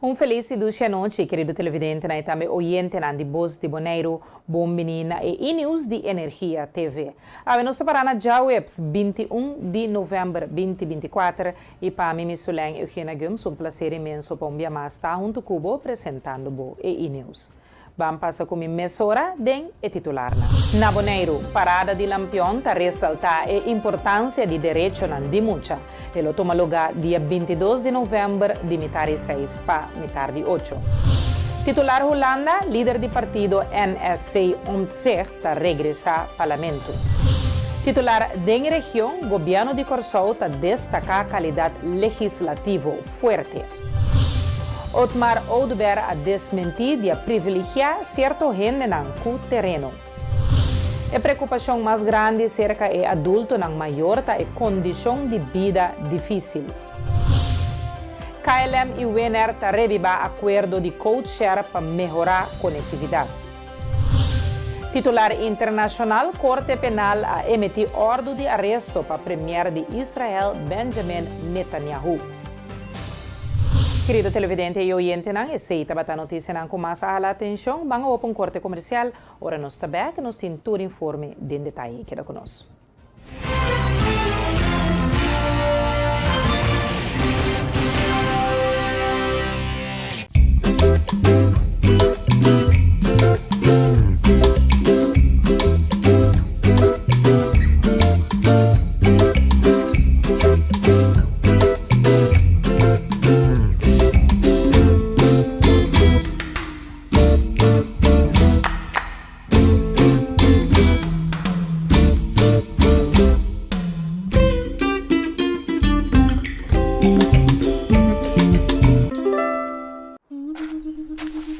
Un felis i dushi anochi, kerido televidentenan i tambe oyentenan di Bos di Boneiru. Bon bini na e E-News di Energia TV. Awe nos ta pará na djaweps 21 di novèmber 2024 i pa mi Misulen Eugenia Gumbs un plaser inmenso pa un bia mas ta huntu ku bo presentando bo e E-News. Ban pasa ku mi mesora den e titularnan. Na Boneiru, parada di lampion ta resaltá e importansia di derechonan di mucha. E lo tuma lugá dia 22 di novèmber di mitar i seis pa mitar di ocho. Titular Hulanda, lider di partido NSC Omtzigt ta regresá parlamento. Titular Den region, Gobièrnu di Kòrsou ta destaká kalidat legislativo fuerte. Otmar Oduber a desmentí di a privilegiá sierto hendenan ku tereno. E preokupashon mas grandi serka e adultonan mayor ta e kondishon di bida difísil. KLM i Winair ta rebibá akuerdo di codeshare pa mehorá konektividat. Titular internashonal, Korte Penal a emití òrdu di aresto pa premier di Israel Benjamin Netanyahu. Kerido televidente i oyentenan, esei tabata notisianan ku mas a hala atenshon. Ban a opa un korte komersial. Ora nos ta bèk, nos tin tur informe den detaye. Keda ku nos.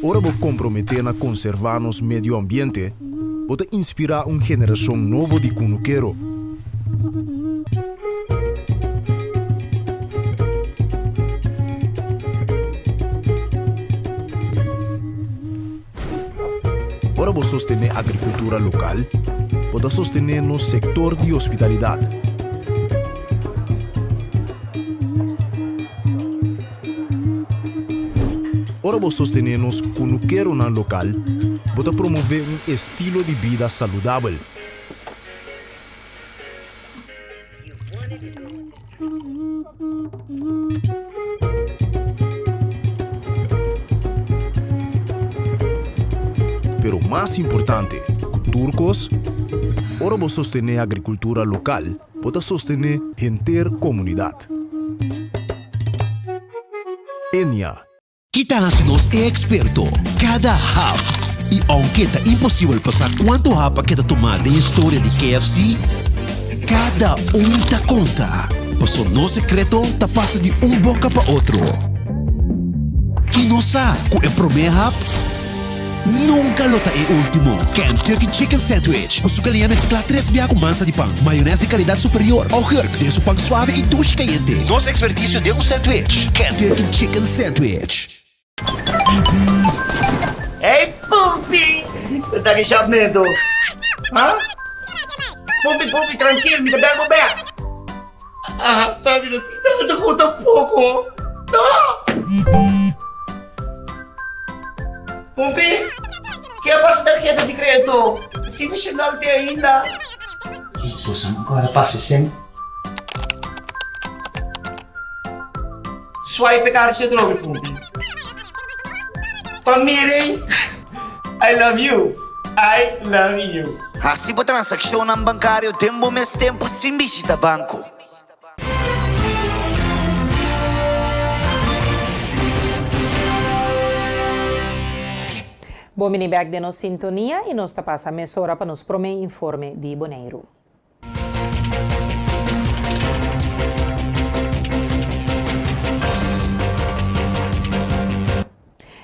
Ora bo komprometé na konservá nos medio ambiente, bo ta inspirá un generashon nobo di kunukero. Ora bo sostené agrikultura lokal, bo ta sostené nos sektor di hospitalidat. Ora bo sostené nos kunukeronan lokal, bo ta promové un estilo di bida saludabel. Pero mas importante ku tur kos, ora bo sostené agrikultura lokal, bo ta sostené henter komunidat. Enia. Ki ta hasi nos e eksperto? Kada hap! I ounke ta imposibel pa sa kuantu hap a keda tumá den historia di KFC, kada un ta konta, paso nos sekreto ta pasa di un boka pa otro. I nos sa ku e promé hap nunka lo ta e último. Kentucky Chicken Sandwich ku su galiña mesklá tres bia ku mansa di pan, mayonès di kalidat superior, augurk den su pan suave i dushi kayente. Nos ekspertisio den un sandwich, Kentucky Chicken Sandwich. Hey Pumpi! Bo ta ki shapmento? Ha? Pumpi, Pumpi, trankil, mi ta bel bo bek. Ah, ta mi no tin nada ku tampoko. No! Pumpi, ke a pasa tarheta di kredito? Si mi shendal te ainda. Boso ancora pasa sen. Swipe e karchi atrobe, Pumpi. Pa miren, I love you, I love you. Hasi bo transakshonnan bankario den bo mes tempu sin bishita banko. Bon bini bek den nos sintonia i nos ta pasa mesora pa nos prome informe di Boneiru.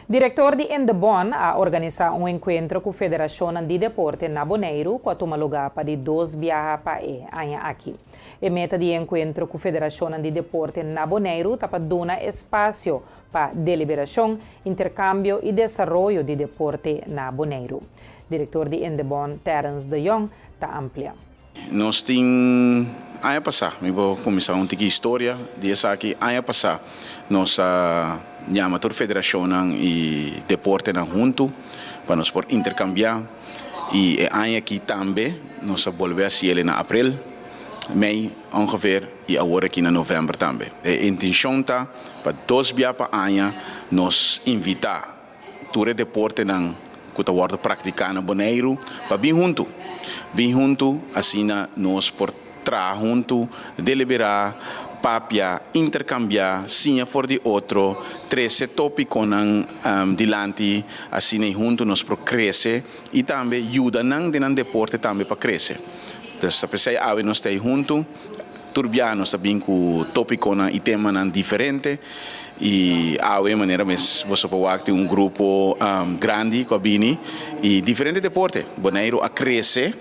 Direktor di Indebon a organisá un enkuentro ku federashonnan di deporte na Boneiru ku a tuma lugá pa di dos biaha pa e aña aki. E meta di e enkuentro ku federashonnan di deporte na Boneiru ta pa duna espasio pa deliberashon, interkambio i desaroyo di deporte na Boneiru. Direktor di Indebon, Terence de Jong, ta amplia. Nos tin aña pasá, mi por kuminsá un tiki historia di esaki, aña pasá nos a. yama tur federashonnan i deportenan huntu pa nos por interkambiá i e aña aki tambe nos a bolbe hasi el na aprel, mei ongeveer i awor aki na novèmber tambe. E intenshon ta pa dos bia pa aña nos invitá tur e deportenan ku ta wòrdu praktiká na Boneiru pa bin huntu. Bin huntu asina nos por traha huntu, deliberá, papia, interkambiá, siña for di otro, trese tópikonan dilanti asina i huntu nos por krese i tambe yuda nan den nan deporte tambe pa krese. Entonces ta p'esei awe nos ta ei huntu. Tur bia nos ta bin ku tópikonan i temanan diferente i awe manera mes boso por wak tin un grupo grandi ku a bini i diferente deporte. Boneiru a krese,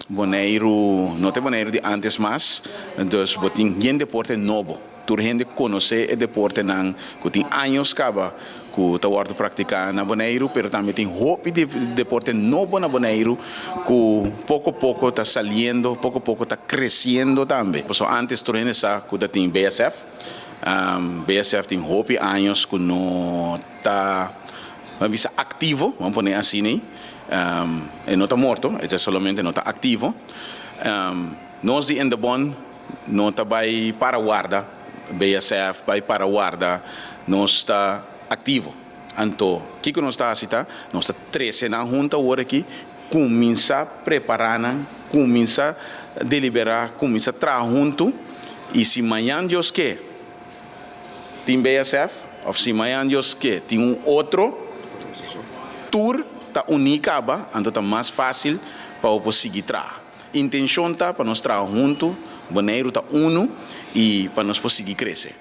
Boneiru no ta e Boneiru di antes mas, dus bo tin yen deporte nobo. Tur hende konosé e deportenan ku tin años kaba ku ta wòrdu praktiká na Boneiru, pero tambe tin hopi deporte nobo na Boneiru ku poko poko ta saliendo, poko poko ta kresiendo tambe. Pasobra ántes tur hende sa ku ta tin BSF. BSF tin hopi años ku no ta, ban bisa, aktivo, ban pone asina ei. E no ta morto, e ta solamente no ta aktivo. Nos di Indebon no ta bai para warda BSF bai para warda nos ta aktivo. Anto kiko nos ta hasi ta nos ta trese nan hunta awor aki kuminsá prepará nan kuminsá deliberá kuminsá traha huntu i si mañan Dios ke tin BSF òf si mañan Dios ke tin un otro tur ta uní kaba anto ta mas fásil pa bo por sigui traha. Intenshon ta pa nos traha huntu, Boneiru ta unu i pa nos por sigui krese.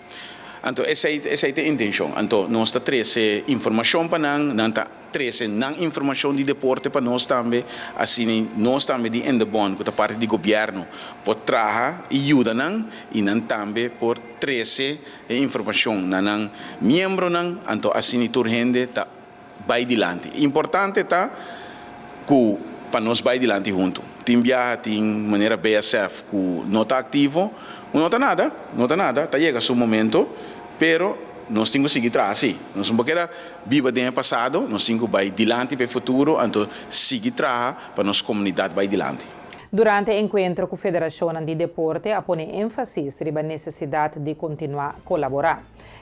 Anto esei esei ta e intenshon. Anto nos ta trese informashon pa nan, nan ta trese nan informashon di deporte pa nos tambe, asina nos tambe di Indebon ku ta parti di gobièrnu por traha i yuda nan i nan tambe por trese e informashon na nan miembronan, anto asina tur hende ta bai dilanti. Importante ta ku pa nos bai dilanti huntu. Tin biaha tin manera BSF ku no ta aktivo, no ta nada, no ta nada, ta yega su momento, pero nos tin ku sigui traha si. Nos no por keda biba den e pasado, nos tin ku bai dilanti pa e futuro, anto sigui traha pa nos komunidat bai dilanti. Durante e enkuentro ku federashonnan di deporte a pone énfasis riba nesesidat di kontinuá kolaborá.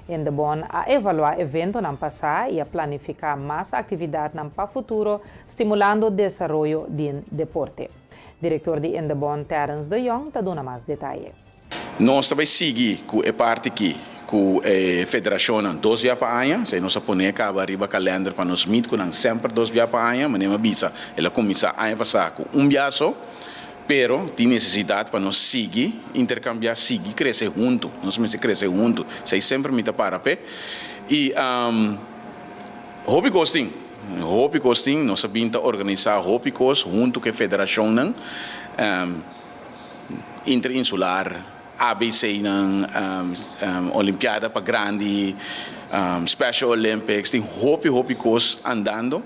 Indebon a evaluá eventonan pasá i a planifiká mas aktividatnan pa futuro stimulando desaroyo den deporte. Direktor di Indebon Terence de Jong ta duna mas detaye. Nos ta bai sigui ku e parti ki ku e federashonnan dos bia pa aña. Esei nos a pone kaba riba kalender pa nos meet ku nan semper dos bia pa aña. Manera mi a bisa el a kuminsá aña pasá ku un bia so. Pero tin nesesidat pa nos sigui interkambiá, sigui krese huntu. Nos mester krese huntu. Esei semper mi ta para p'e. I hopi kos tin, hopi kos tin. Nos a bin ta organisá hopi kos huntu ku e federashonnan interinsular, ABC-nan, Olimpiada pa grandi, Special Olympics. Tin hopi, hopi kos andando.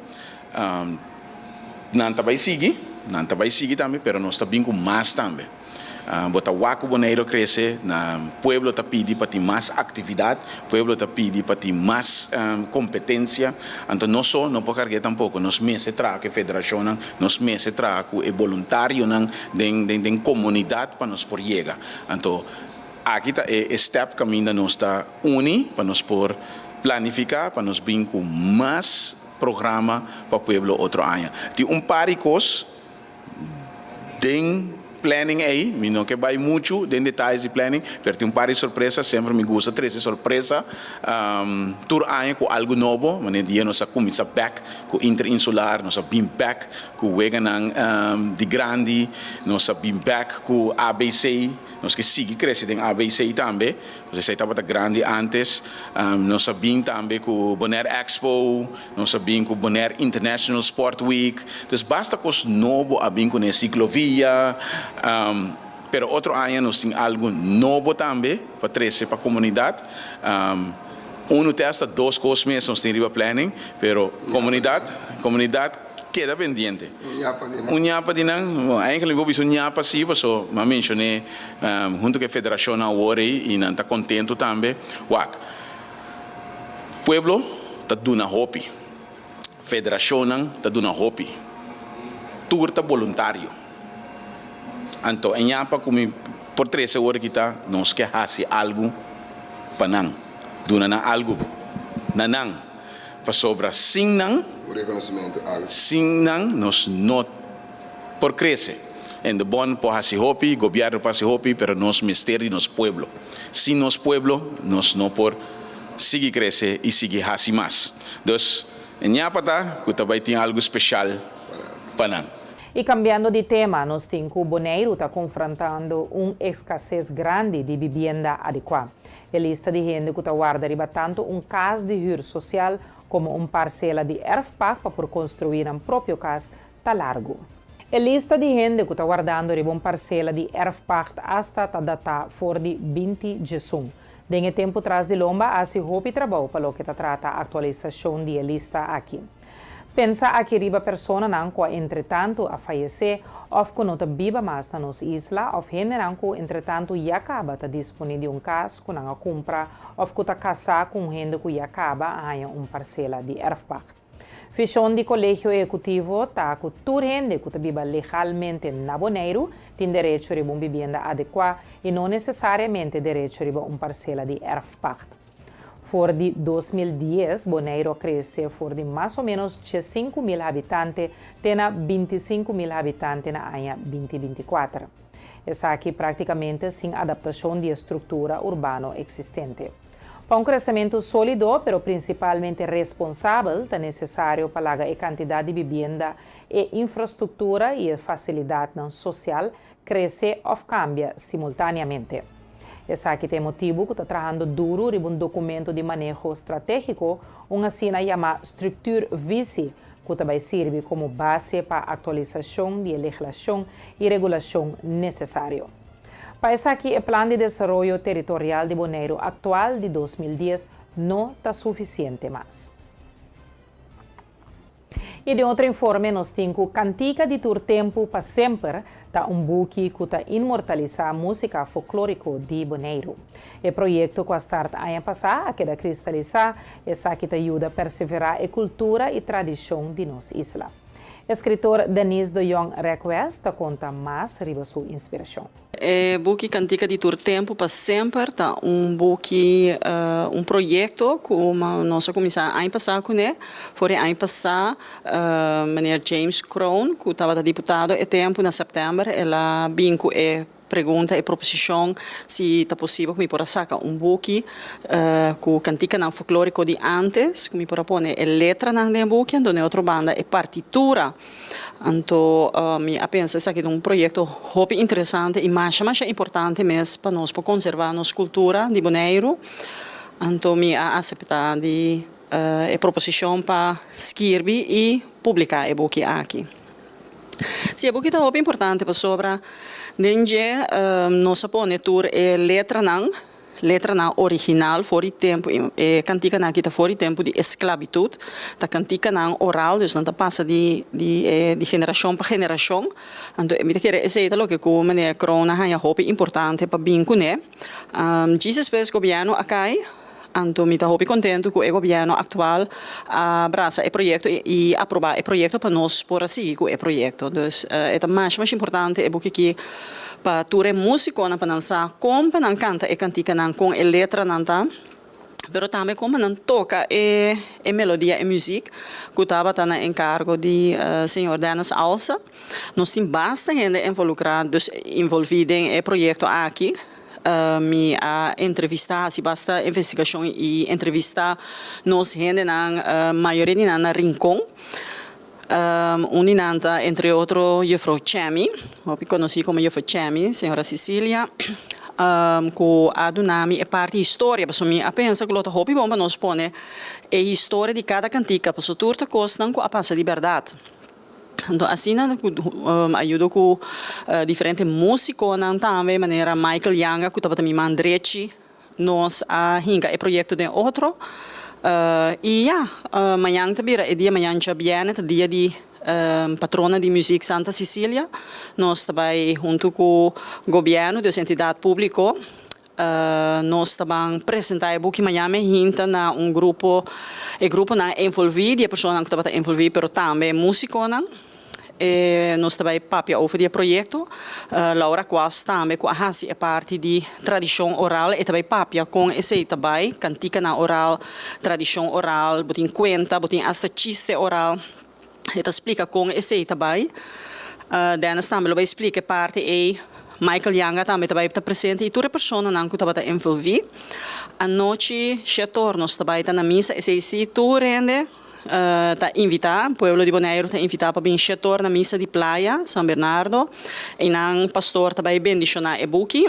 Nan ta bai sigui, nan ta bai sigui tambe, pero nos ta bin ku mas tambe. Bo ta wak ku Boneiru a krese, na pueblo ta pidi pa tin mas aktividat, pueblo ta pidi pa tin mas kompetensia. Anto nos so no por karg'é tampoko, nos mester traha ku e federashonnan, nos mester traha ku e boluntarionan den den komunidat pa nos por yega. Anto aki ta e stèp kaminda nos ta uni pa nos por planifiká pa nos bin ku mas Programa pa pueblo otro aña. Tin un par di kos den planning ei, mi no ke bai muchu den detayes di planning, pero tin un par di sorpresa, semper mi gusta trese sorpresa tur aña ku algu nobo, manera dia nos a kuminsá bèk ku Interinsular, nos a bin bèk ku weganan di grandi, nos a bin bèk ku ABC, nos ke sigui krese den ABC tambe. Nos esei tabata grandi antes. Nos a bin tambe ku Bonaire Expo, nos a bin ku Bonaire International Sport Week. Dus basta kos nobo a bin kuné, siklovia. Pero otro aña nos tin algu nobo tambe pa trese pa komunidat. Unu te asta dos kos mes nos tin riba planning, pero komunidat, komunidat keda pendiente. Un ñapa di nan. Un ñapa di nan? Bon, eigenlijk mi por bisa un ñapa si, paso mi a menshoné hunto ku e federashonnan awor ei i nan ta kontentu tambe. Wak, Pueblo ta duna hopi, federashonnan ta duna hopi, tur ta boluntario. Anto e ñapa ku mi por trese awor aki ta nos ke hasi algu pa nan, duna nan algu na nan, pasobra sin nan, sin nan nos no por krese. En de bon por hasi hopi, gobièrnu por hasi hopi, pero nos mester di nos pueblo. Sin nos pueblo nos no por sigui krese i sigui hasi mas. Dus e ñapa ta ku ta bai tin algu speshal pa nan. I kambiando di tema, nos tin ku Boneiru ta konfrontando un eskases grandi di bibienda adekuá. E lista di hende ku ta warda riba tantu un kas di hür sosial komo un parsela di erfpacht pa por konstruí nan propio kas ta largu. E lista di hende ku ta wardando riba un parsela di erfpacht asta ta datá for di 20 djesun. Den e tempu tras di lomba a hasi hopi trabou pa loke ta trata aktualisashon di e lista aki. Pensa aki riba personanan ku a entretantu a fayesé òf ku no ta biba mas na nos isla òf hendenan ku entretantu ya kaba ta disponé di un kas ku nan a kumpra òf ku ta kasá ku un hende ku ya kaba a haña un parsela di erfpacht. Vishon di Kolegio Ehekutivo ta ku tur hende ku ta biba legalmente na Boneiru tin derecho riba un bibienda adekuá i no nesesariamente derecho riba un parsela di erfpacht. For di 2010 Boneiru a krese for di mas o ménos 5.000 habitante te na 25.000 habitante na aña 2024. Esaki práktikamente sin adaptashon di e struktura urbano eksistente. Pa un kresementu sólido, pero prinsipalmente responsabel, ta nesesario pa laga e kantidat di bibienda, e infrastruktura i e fasilidatnan sosial krese òf kambia simultáneamente. Esaki ta e motibu ku ta trahando duru riba un dokumento di maneho stratégiko, un asina yamá structuurvisie, ku ta bai sirbi komo base pa aktualisashon di e legislashon i regulashon nesesario. Pa esaki e Plan di Desaroyo Teritorial di Boneiru aktual di 2010 no ta sufisiente mas. I den otro informe nos tin ku Kantika di Tur Tempu pa Semper ta un buki ku ta inmortalisá músika folklóriko di Boneiru. E proyekto ku a start aña pasá a keda kristalisá, esaki ta yuda perseverá e kultura i tradishon di nos isla. Eskritor Denise de Jong Rekwest ta konta mas riba su inspirashon. E buki Kantika di Tur Tempu pa Semper ta un buki, un proyekto ku nos a kuminsá aña pasá kuné. For e aña pasá meneer James Kroon, ku tabata diputado e tempu na sèptèmber, el a bin ku e pregunta, e proposishon si ta posibel ku mi por a saka un buki ku kantikanan folklóriko di ántes, ku mi por a pone e letranan den e buki, anto den otro banda e partitura. Anto mi a pensa esaki ta un proyekto hopi interesante i masha masha importante mes pa nos por konservá nos kultura di Boneiru. Anto mi a aseptá di e proposishon pa skirbi i publiká e buki aki. Si e buki ta hopi importante pasobra den dje nos a pone tur e letranan, letranan original for di tempu, e kantikanan aki ta for di tempu di esklabitut, ta kantikanan oral, dus nan ta pasa di di generashon pa generashon. Anto mi ta kere esei ta loke ku meneer Kroon a haña hopi importante pa bin kuné. Djis despues gobièrnu a kai. Anto mi ta hopi kontentu ku e gobièrnu aktual a brasa e proyekto i aprobá e proyekto pa nos por a sigui ku e proyekto. Dus e ta masha masha importante e buki aki pa tur e músikonan pa nan sa kon pa nan kanta e kantikanan, kon e letranan ta, pero tambe kon pa nan toka e e melodia, e muzik ku tabata na enkargo di señor Dennis Alse. Nos tin basta hende involukrá, dus involví den e proyekto aki. Mi a entrevistá, hasi basta investigashon i entrevistá nos hendenan, mayoria di nan na Rincon. Un di nan ta entre otro Juffrouw Chemy, hopi konosí komo Juffrouw Chemy, señora Cecilia, ku a duna mi e parti historia, pasobra mi a pensa ku lo ta hopi bon pa nos pone e historia di kada kantika, pasobra tur ta kosnan ku a pasa di bèrdat. Anto asina ku ayudo ku diferente musikonan tambe manera Michael Yanga ku tabata mi man drechi nos a hinka e proyekto den otro i ya mañan ta bira e dia mañan djabièrnè ta dia di patrona di muzik Santa Cecilia nos ta bai huntu ku gobièrnu dus entidat públiko. Nos ta ban presentá e buki mañana mi hinta na un grupo, e gruponan envolví, di e personanan ku tabata envolví pero tambe e músikonan. E nos ta bai papia over di e proyekto. Laura Quast tambe ku a hasi e parti di tradishon oral e ta bai papia kon esei ta bai, kantikanan oral, tradishon oral, bo tin kuenta, bo tin asta chiste oral. E ta splika kon esei ta bai. Dennis tambe lo bai splika e parti ei. Michael Yanga tambe ta bai ta presente i tur e personanan ku tabata envolví. Anochi shetor nos ta bai ta na misa. Esei si tur hende ta invitá. Pueblo di Boneiru ta invitá pa bin shetor na misa di Playa, San Bernardo. Einan pastor ta bai bendishoná e buki.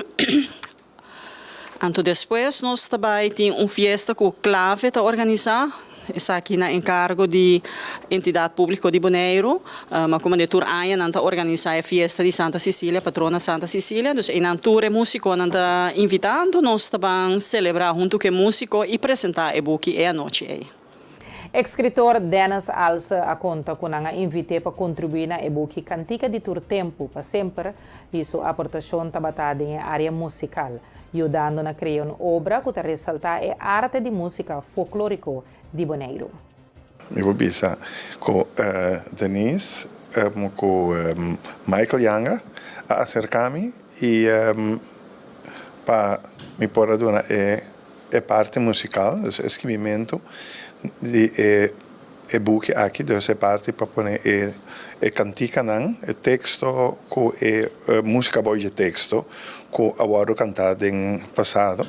Anto despues nos ta bai tin un fiesta ku Clave ta organisá, esaki na enkargo di Entidat Públiko di Boneiru. Ma komo de tur aña nan ta organisá e fiesta di Santa Cecilia, patrona Santa Cecilia. Dus einan tur e músikonan ta invitá, anto nos ta ban selebrá huntu ku e músiko i presentá e buki e anochi ei. Eskritor Dennis Alse a konta ku nan a invit'é pa kontribuí na e buki Kantika di Tur Tempu pa Semper i su aportashon tabata den e área musikal, yudando na krea un obra ku ta resaltá e arte di músika folklóriko di Boneiru. Mi por bisa ku Denise ku Michael Yanga a aserká mi i pa mi por a duna e E parti musical, dus e skibimentu di e e buki aki, dus e parti pa pone e e kantikanan, e teksto ku e musika bou dje teksto ku a wòrdu kantá den pasado.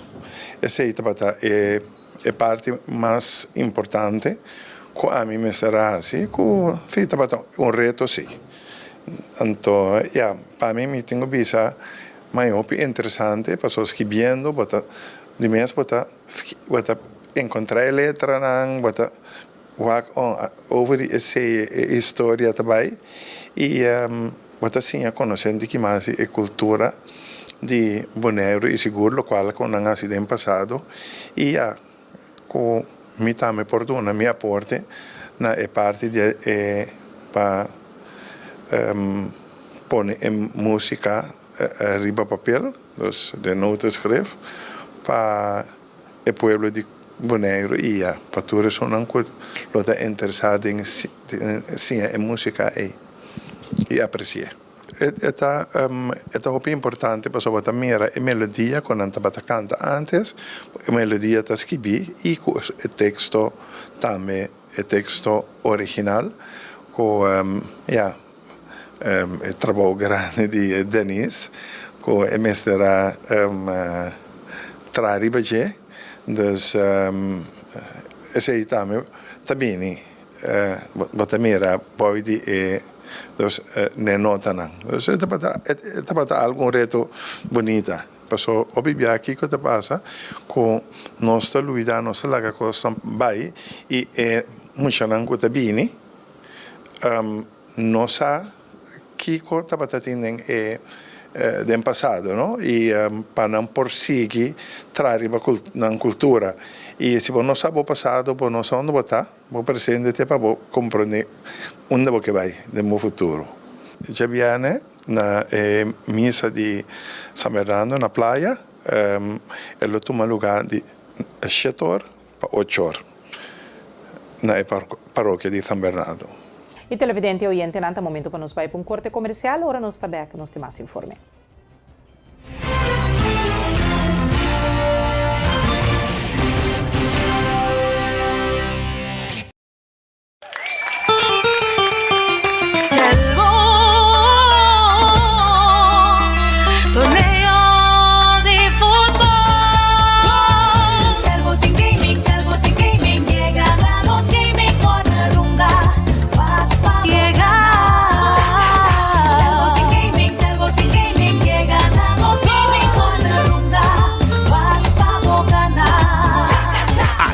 Esei tabata e e parti mas importante ku ami mester a hasi, ku si tabata un reto si. Anto ya, pa mi mi tin ku bisa Ma e hopi interesante pasobra skibiendo bo ta di mes bo ta bo ta encontra e letranan bo ta wak oh over di esey e historia ta bay y bo ta siña conoce un tiki mas di e cultura di Boneiru y sigur locual cu nan haci den pasado y ya Ku mi tambe por duna mi aporte na e parti di e pa pone e músika riba papel, dus de notenschrift, pa e pueblo di Boneiru i ya pa tur esunnan ku lo ta interesá den siña e músika ei i apresi'é. E ta e ta hopi importante pasobra bo ta mira e melodia ku nan tabata kanta ántes, e melodia ta skibí i ku e teksto tambe, e teksto original ku ya e trabou grandi di Denise ku e mester a traha riba dje, dus esei tambe ta bini. Bo ta mira bou di e dos ne notanan. Dus e tabata e tabata algu un reto bunita. Paso hopi bia kiko ta pasa ku nos ta luida nos ta laga kosnan bai i e muchanan ku ta bini no sa kiko tabata tin den e den pasado no i pa nan por sigui traha riba nan kultura i si bo no sa bo pasado bo no sa unda bo ta bo presente te pa bo komprende unda bo ke bai den bo futuro. Djabièrnè na e misa di San Bernardo na Playa e lo tuma lugá di shete or pa ochor na e parokia di San Bernardo. Y televidente y oyentenan ta momento pa nos bay pa un corte comercial, ora nos ta bek nos tin mas informe.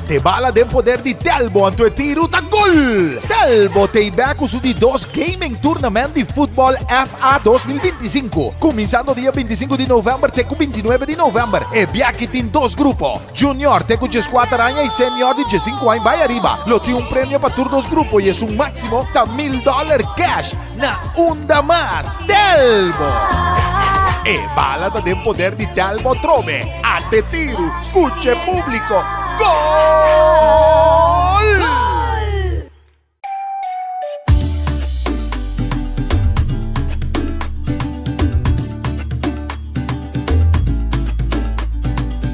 Ate bala den poder di Telbo anto e tiru ta gol! Telbo ta bek ku su di dos Gaming Tournament di Futbòl FA 2025, kuminsando dia 25 di novèmber te ku 29 di novèmber. E biachi tin dos grupo, Junior te ku dieskuater aña i Senior di diesinku aña bai ariba. Lo tin un premio pa tur dos grupo i esun máksimo ta mil dòler cash. Na unda mas, Telbo! E bala ta den poder di Telbo atrobe. Ate tiru, skucha e públiko. Gol!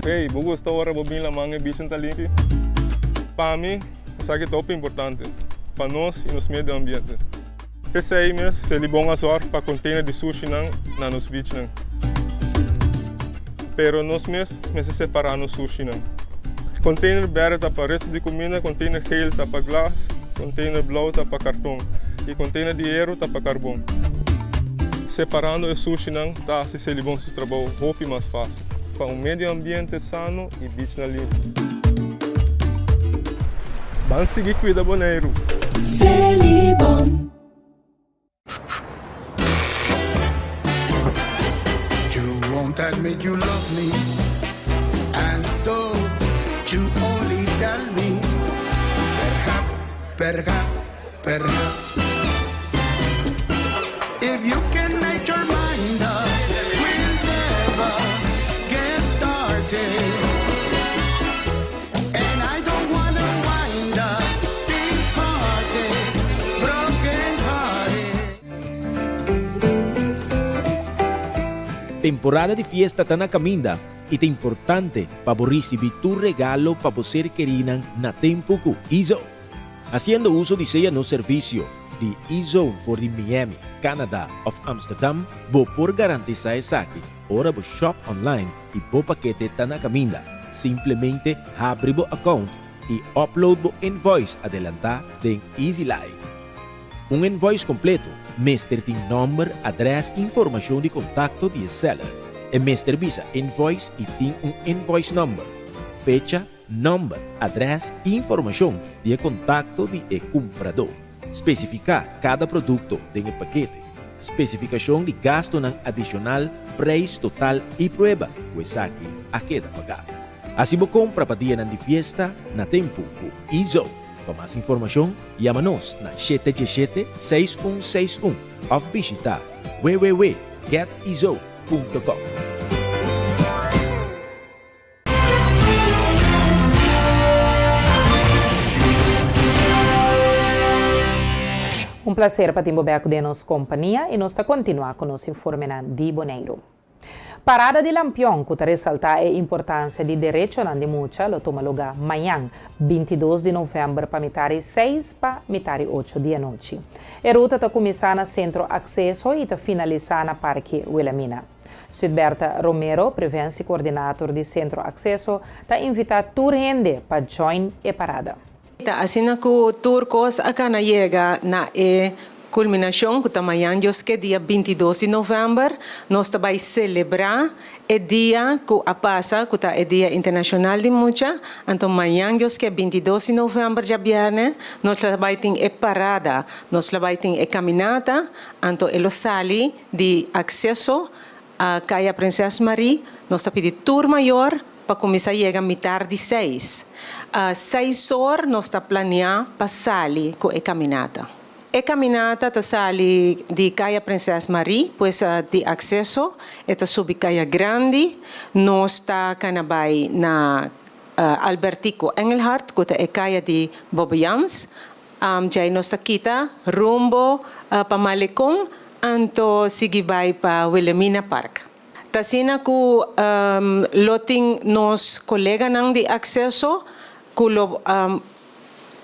Hey, bo gusta ora bo bin laman e bichan ta limpi? Pa mi, esaki ta hopi importante pa nos y nos medio ambiente. P'esei mes, Selibon a zorg pa container di sushinan na nos beachnan. Pero nos mes mester separa nos sushinan. Container berde ta pa resto di cuminda, container geel ta pa glas, container blauw ta pa carton y container di hero ta pa carbon. Separando e sushinan ta haci Selibon su trabou hopi mas facil pa un medio ambiente sano y beachnan limpi. Ban sigui cuida Boneiru! Selibon. You won't admit you love me And so you only tell me Perhaps, perhaps, perhaps If you can make your mind up We'll never get started And I don't wanna wind up Departed, broken hearted Temporada di fiesta ta na caminda y ta importante pa bo ricibi tur regalo pa bo ser kerinan na tempo cu Izo. Haciendo uso di sea nos servicio di eZone for di Miami, Canada of Amsterdam, bo por garantisa esaki ora bo shop online y bo pakete ta na caminda. Simplemente habri bo account y upload bo invoice adelanta den EasyLite. Un invoice completo mester tin nomber, adres y informacion di contacto di e seller. E mester bisa invoice y tin un invoice number, fecha, Nòmber, adrès i informashon di e kontakto di e kumpradó. Spesifiká kada produkto den e pakete. Spesifikashon di gastunan adishonal, preis total i prueba ku esaki a keda pagá. Hasi bo kompra pa dianan di fiesta na tempu ku Izo. Pa mas informashon, yama nos na shete djeshete, seis un seis un òf bishitá www getizo punto com. Un placer pa tin bo bek den nos compania y nos ta continua cu nos informenan di Boneiru. Parada di Lampion cu ta resalta e importancia di derechonan di mucha lo tuma luga mañan, 22 di november pa mitari seis pa mitari ocho di anochi. E ruta ta cuminsa na Centro Acceso y ta finalisa na Parke Wilhelmina. Sudberta Romero, Preventie Coördinator di Centro Acceso, ta invita tur hende pa join e parada. Ta asina ku tur kos a kana yega na e kulminashon ku ta mañan Dios ke dia 22 di novèmber nos ta bai selebrá e dia ku a pasa ku ta e dia internashonal di mucha anto mañan Dios ke 22 di novèmber djabièrnè nos ta bai tin e parada nos la bai tin e kaminata anto e lo sali Di akseso a Kaya Prinses Marie nos ta pidi tur mayor pa kuminsá yega mitar di seis. Seis or nos ta planeá pa sali ku e kaminata. E kaminata ta sali di Kaya Prinses Marie, pues di akseso e ta subi Kaya Grandi, nos ta kana bai na Albertico Engelhardt ku ta e kaya di Bobbejans, Djai nos ta kita rumbo pa Malecon anto sigui bai pa Wilhelmina Park. Ta asina ku lo tin nos koleganan di Acceso ku lo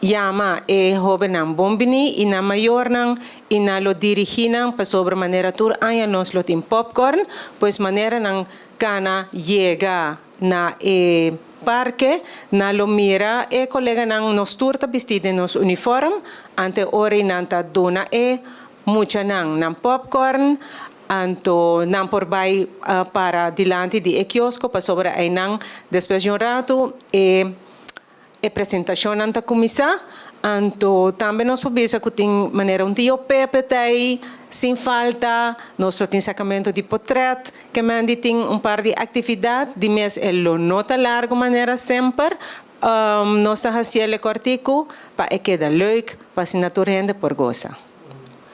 yama e hobennan bon bini i nan mayornan i nan lo dirigí nan pasobra manera tur aña nos lo tin popcorn, pues manera nan kana yega Na e parke nan lo mira e koleganan, nos tur ta bistí den nos uniform, ante ora i nan ta duna e muchanan nan popcorn, anto nan por bai para dilanti di e kiosko pasobra einan despues di un ratu e E presentashonnan ta kuminsá, anto tambe nos por bisa ku tin manera un tio Pepe ta ei sin falta, nos lo tin sakamentu di potrèt, ke Mandy tin un par di aktividat, di mes e lo no ta largu manera semper, nos ta hasiel e kòrtiku pa e keda leuk, pa asina tur hende por gosa.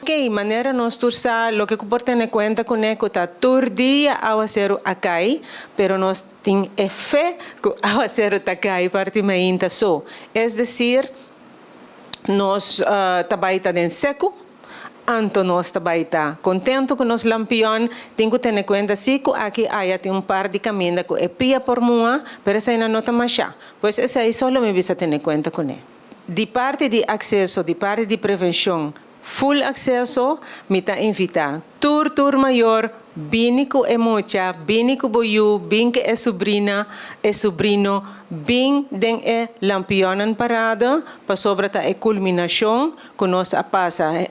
Kei manera nos tur sa loke ku por tene kuenta kuné ku ta tur dia awaseru a kai, pero nos tin e fe ku awaseru ta kai parti mainta so. Es desir, nos ta bai ta den seku, anto nos ta bai ta kontentu ku nos lampion. Tin ku tene kuenta si ku aki aya tin un par di kaminda ku e pia por mua, pero eseinan no ta mashá. Pues esei so lo mi bisa tene kuenta kuné. Di parti di akseso, di parti di prevenshon, full akseso, mi ta invitá tur tur mayor bini ku e mucha, bini ku bo yu, bin ku e subrina, e subrino, bin den e lampionnan parada, pasobra ta e kulminashon ku nos a pasa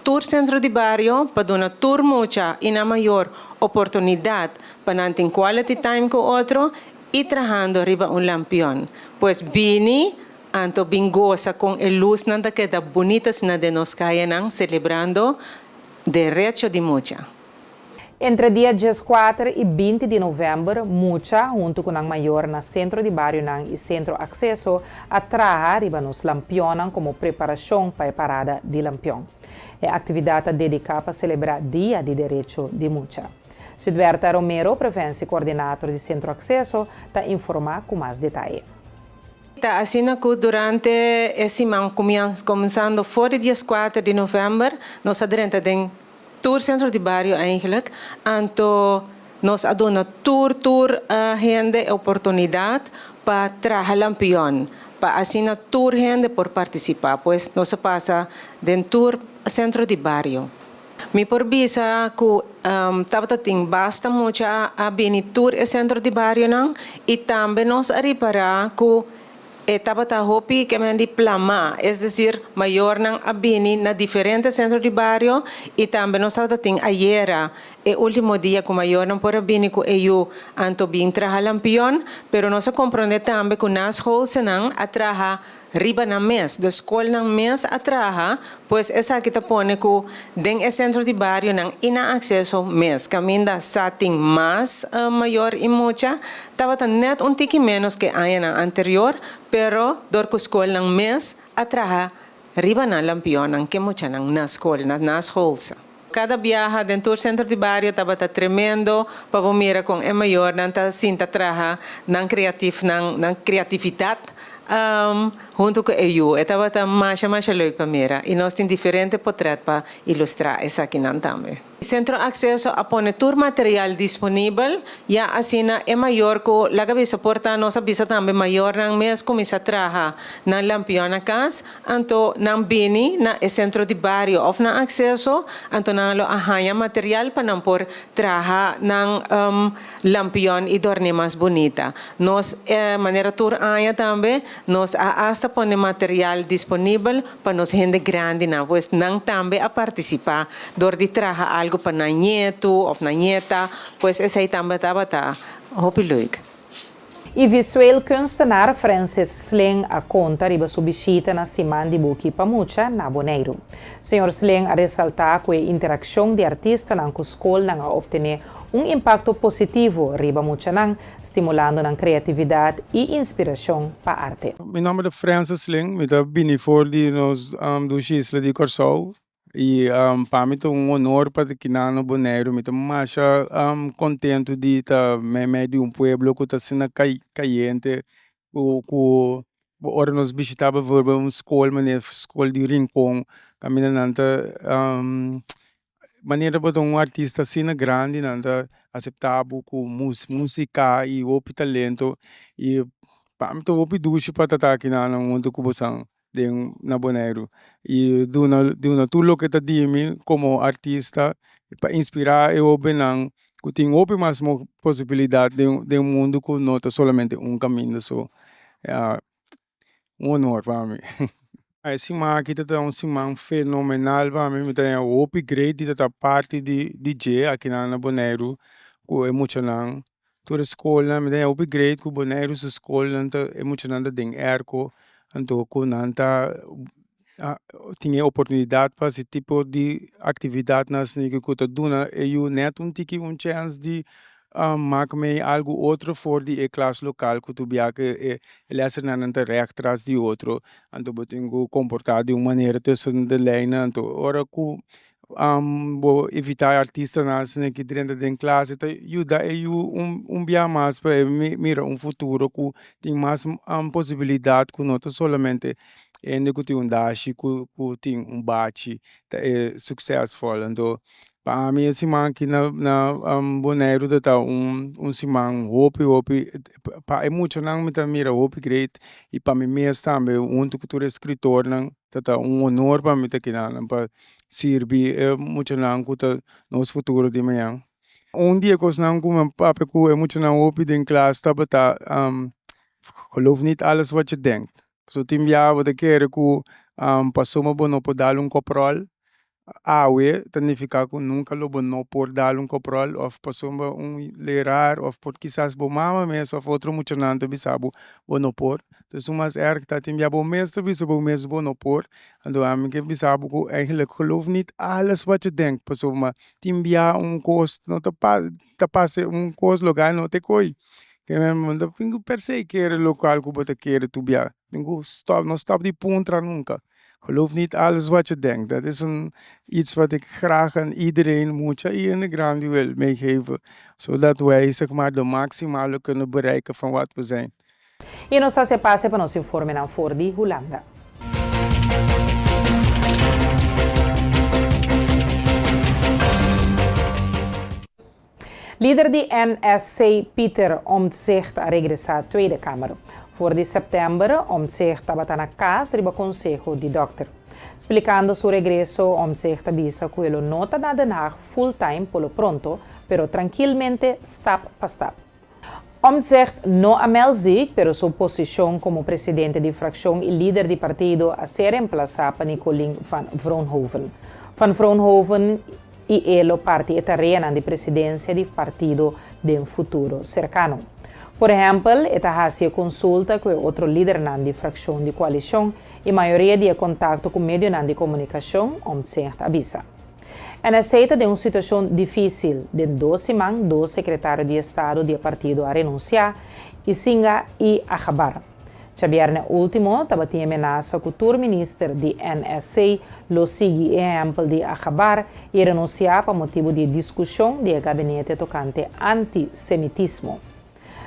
tur sentro di bario pa duna tur mucha i nan mayor oportunidat pa nan tin quality time ku otro i trahando riba un lampion. Pues bini anto bin gosa kon e lusnan ta keda bunita asina den nos kayanan selebrando derecho di mucha. Entre dia dieskuater i binti di novèmber, mucha, huntu ku nan mayor na Sentro di Barionan i Sentro Akseso a traha riba nos lampionnan komo preparashon pa e parada di lampion. E aktividat ta dediká pa selebrá Dia di Derecho di Mucha. Sudberta Romero, preventie coördinator di Sentro Akseso, ta informá ku mas detaye. Ta asina ku durante e siman kuminsando for di dieskuater di novèmber nos a drenta den tur sentro di bario eigenlijk, anto nos a duna tur tur hende e oportunidat pa traha lampion, pa asina tur hende por partisipá. Pues nos a pasa den tur sentro di bario. Mi por bisa ku tabata tin basta mucha a bini tur e sentro di barionan i tambe nos a ripará ku e tabata hopi kemen di plamá, es desir mayornan a bini na diferente sentro di bario i tambe nos tabata tin ayera e último dia ku mayornan por a bini ku e yu anto bin traha lampion, pero nos a komprondé tambe ku naschoolsenan a traha Riba nan mes, dus skolnan mes a traha, pues esaki ta pone ku den e sentro di barionan i nan akseso mes kaminda sa tin mas mayor i mucha, tabata nèt un tiki ménos ku e añanan anterior, pero dor ku skolnan mes a traha riba nan lampionnan ke muchanan na skol, na naschoolse. Kada biaha den tur sentro di bario tabata tremendo pa bo mira kon e mayornan ta sinta traha nan kreatif nan nan kreatividat huntu ku e yu. E tabata masha masha leuk pa mira i nos tin diferente potret pa ilustrá esakinan tambe. Sentro Akseso a pone tur material disponibel ya asina e mayor ku laga bisa por ta nos a bisa tambe mayornan mes kuminsá traha nan lampion na kas Anto nan bini na e sentro di bario òf nan akseso, anto nan lo a haña material pa nan por traha nan lampion i dòrn'é mas bunita. Nos, manera tur aña tambe, nos a asta pone material disponibel pa nos hende grandinan, pues nan tambe a partisipá dor di traha algu pa nan ñetu òf nan ñeta, pues esei tambe tabata hopi leuk. E visueel kunstenaar Francis Sling a konta riba su bishita na Siman di Buki pa Mucha na Boneiru. Señor Sling a resaltá ku e interakshon di artistanan ku skolnan a optené un impakto positivo riba muchanan, stimulando nan kreatividat i inspirashon pa arte. Mi nòmber ta Francis Sling, mi ta bini for di nos dushi isla di Kòrsou. I pa mi ta un honor pa ta kina na Boneiru. Mi ta masha kontentu di ta meimei di un pueblo ku ta asina kayente ku ku ora nos bishita bijvoorbeeld un skol manera skol di Rincon kaminda nan ta manera bo ta un artista asina grandi nan ta asepta bo ku musika i hopi talento i pa mi ta hopi dushi pa ta ta akinan huntu ku boso. den na Boneiru i duna duna tur loke ta di mi komo artista pa inspirá e hobennan ku tin hopi mas posibilidat den den mundu ku no ta solamente un kaminda so ya un honor pa mi. E siman aki ta ta un siman fenomenal pa mi, mi ta haña hopi great di ta ta parti di di dje akinan na Boneiru ku e muchanan. Tur e skolnan mi ta haña hopi great ku Boneiru su skolnan ta e muchanan ta den airco anto ku nan ta tin e oportunidat pa hasi tipo di aktividatnan asina ku ta duna e yu nèt un tiki un chèns di mak mei algu otro for di e klas lokal ku tur bia ku e lèsnan nan ta règt tras di otro anto bo tin ku komportá di un manera tussen de lijnen anto ora ku. Bo evitá e artistanan asina ki drenta den klas e ta yuda e yu un bia mas pa e mira un futuro ku tin mas posibilidat ku no ta solamente hende ku tin un dashi ku tin un bachi ta e suksesfol. Anto pa ami e siman aki na Boneiru ta ta un siman hopi hopi pa e muchanan mi ta mira hopi great i pa mi mes tambe huntu ku tur e skritornan ta ta un honor pa mi ta kina pa sirbi e muchanan ku ta nos futuro di mañan. Un di e kosnan ku mi a papia ku e muchanan hopi den klas tabata geloof niet alles wat je denkt. Pasobra tin biaha bo ta kere ku pasobra bo no por dal un kopròl awe ta nifiká ku nunka lo bo no por dal un kopròl òf pasobra un leraar òf por kisas bo mama mes òf otro muchanan ta bisa bo bo no por. Entonces mas erg ta tin biaha bo mes ta bisa bo mes bo no por. Anto ami ke bisa bo ku eigenlijk geloof niet alles wat je denkt pasobra tin bia un kos no ta ta pasa un kos loke no ta koy bo no tin ku perse kere lokual ku bo ta kere tur bia tin ku stop no stop di puntra nunka geloof niet alles wat je denkt dat is een iets wat ik graag aan iedereen mucha y hende grandi wil meegeven zodat wij zeg maar de maximale kunnen bereiken van wat we zijn. I nos ta hasi pase pa nos informenan for di Hulanda. Lider di NSC Pieter Omtzigt a regresá Tweede Kamer. For di sèptèmber Omtzigt tabata na kas riba konseho di dòkter. Splikando su regreso Omtzigt a bisa ku e lo no ta na Den Haag full time por lo pronto, pero trankilmente stap pa stap. Omtzigt no a meld ziek, pero su posishon komo presidente di frakshon i lider di partido a ser remplasá pa Nicolien van Vroonhoven. Van Vroonhoven i e lo parti e tareanan di presidensia di partido den futuro serkano. Por ehèmpel, e ta hasi e konsulta ku e otro lidernan di frakshon di koalishon i mayoria di e kontakto ku medionan di komunikashon, Omtzigt a bisa. NSC ta den un situashon difísil. Den dos siman dos sekretario di estado di e partido a renunsiá, Isinga i Agabar. Djabièrnè último tabatin e menasa ku tur minister di NSC lo sigui e ehèmpel di Agabar i renunsiá pa motibu di e diskushon di e gabinete tokante antisemitismo.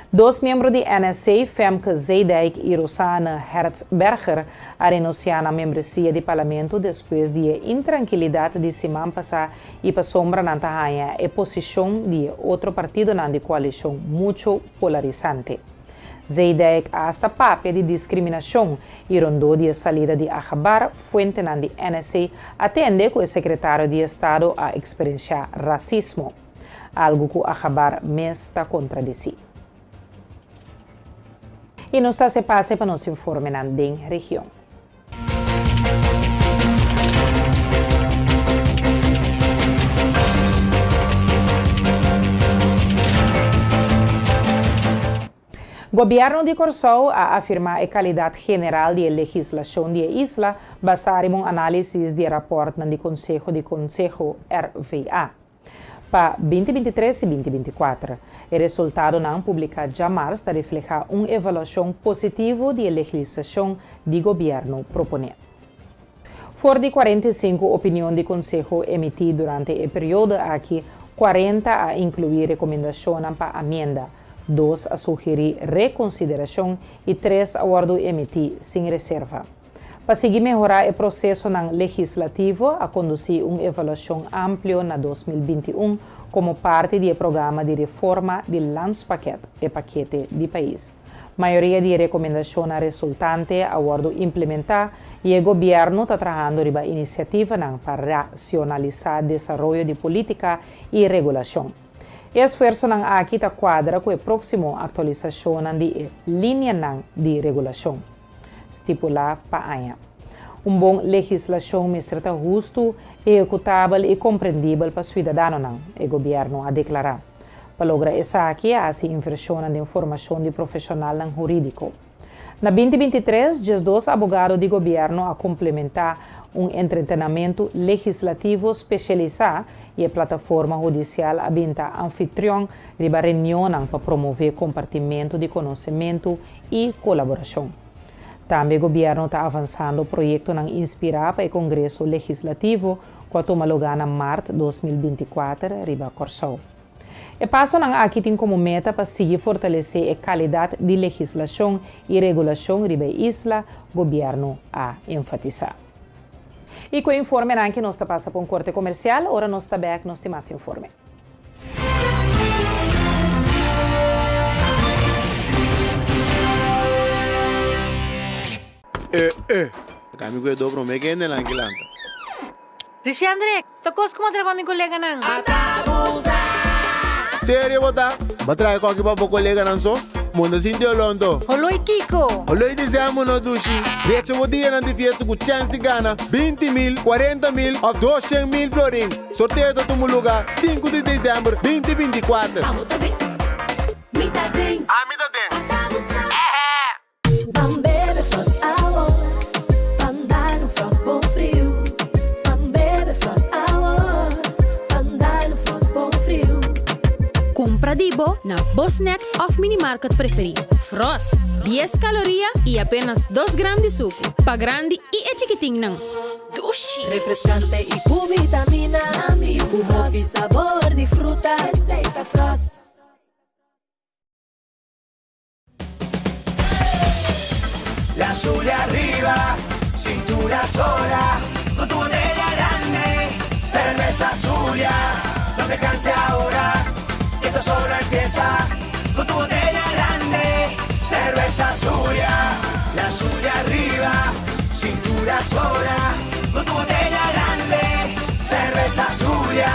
Dos miembro di NSC, Femke Zeedijk i Rosanne Hertzberger, a renunciá nan membresia di Parlamento despues di e intrankilidat di siman pasá i pasobra nan ta haña e posishon di e otro partidonan di koalishon mucho polarisante. Zeedijk a hasta papia di diskriminashon i rondó di e salida di Agabar, fuentenan di NSC a tende ku e sekretario di estado a eksperensiá rasismo. Algu ku Agabar mes ta kontradesí. I nos ta hasi pase pa nos informenan den region. Gobièrnu di Kòrsou a afirmá e kalidat general di e legislashon di e isla basá riba un análisis di e rapòrtnan di Konseho di Konseho, RVA. Pa 2023 i 2024. E resultadonan publiká djamars ta reflehá un evaluashon positivo di e legislashon di gobièrnu proponé. For di 45 opinion di konseho emití durante e periodo aki, 40 a inkluí rekomendashonnan pa amienda, dos a sugerí rekonsiderashon i tres a wòrdu emití sin reserva. Pa sigui mehorá e prosesonan legislativo a kondusí un evaluashon amplio na 2021 komo parti di e programa di reforma di Landspakket, e pakete di pais. Mayoria di e rekomendashonnan resultante a wòrdu implementá i e gobièrnu ta trahando riba inisiativanan pa rasionalisá desaroyo di polítika i regulashon. E esfuersonan aki ta kuadra ku e próksimo aktualisashonnan di e linianan di regulashon. Stipulá pa aña. Un bon legislashon mester ta hustu, ehekutabel i komprendibel pa suidadanonan, e gobièrnu a deklará. Pa logra esaki a hasi invershonnan den formashon di profeshonalnan hurídiko. Na 2023, 12 abogado di gobièrnu a komplementá un entretenamentu legislativo spesialisá i e plataforma hudisial a bin ta anfitrion riba reunionnan pa promové kompartimentu di konosementu i kolaborashon. Tambe gobièrnu ta avansando proyektonan inspirá pa e Kongreso Legislativo. ku a tuma lugá na mart 2024 riba Kòrsou. E pasonan aki tin komo meta pa sigui fortalesé e kalidat di legislashon i regulashon riba e isla, gobièrnu a enfatisá. I ku e informenan aki nos ta pasa pa un korte komersial, ora nos ta bèk nos tin mas informe. Eh eh. Laga mi ku e do prome kende nan ki lanta. Richandre, ta kos ku bo traha pa mi koleganan? Serio bo ta? Bo a traha e koki pa bo koleganan so? Bo no sinti oló anto? Oló i kiko? Oló i dezembro no dushi. Drecha bo dianan di fiesta ku chèns di gana 20 mil, 40 mil òf 200 mil florin. Sorteo ta tuma lugá 5 di dezèmber 2024. Abo ta den, mi ta den. Ami ta den. Ata bo sa. Ban bebe Frost awor, ban dal un Frost bon friu. Ban bebe Frost awor, ban dal un Frost bon friu. Kumpra di bo na bo snack òf minimarket preferí. Frost, dies kaloria i apenas dos gram di suku. Pa grandi i e chikitinnan. Dushi! Refrescante y cu vitamina. Cu hopi sabor di fruta. Esey ta Frost. La Zulia arriba, cintura sola, con tu botella grande, cerveza Zulia, no te canses ahora, que esto solo empieza, con tu botella grande, cerveza Zulia, la Zulia arriba, cintura sola, con tu botella grande, cerveza Zulia,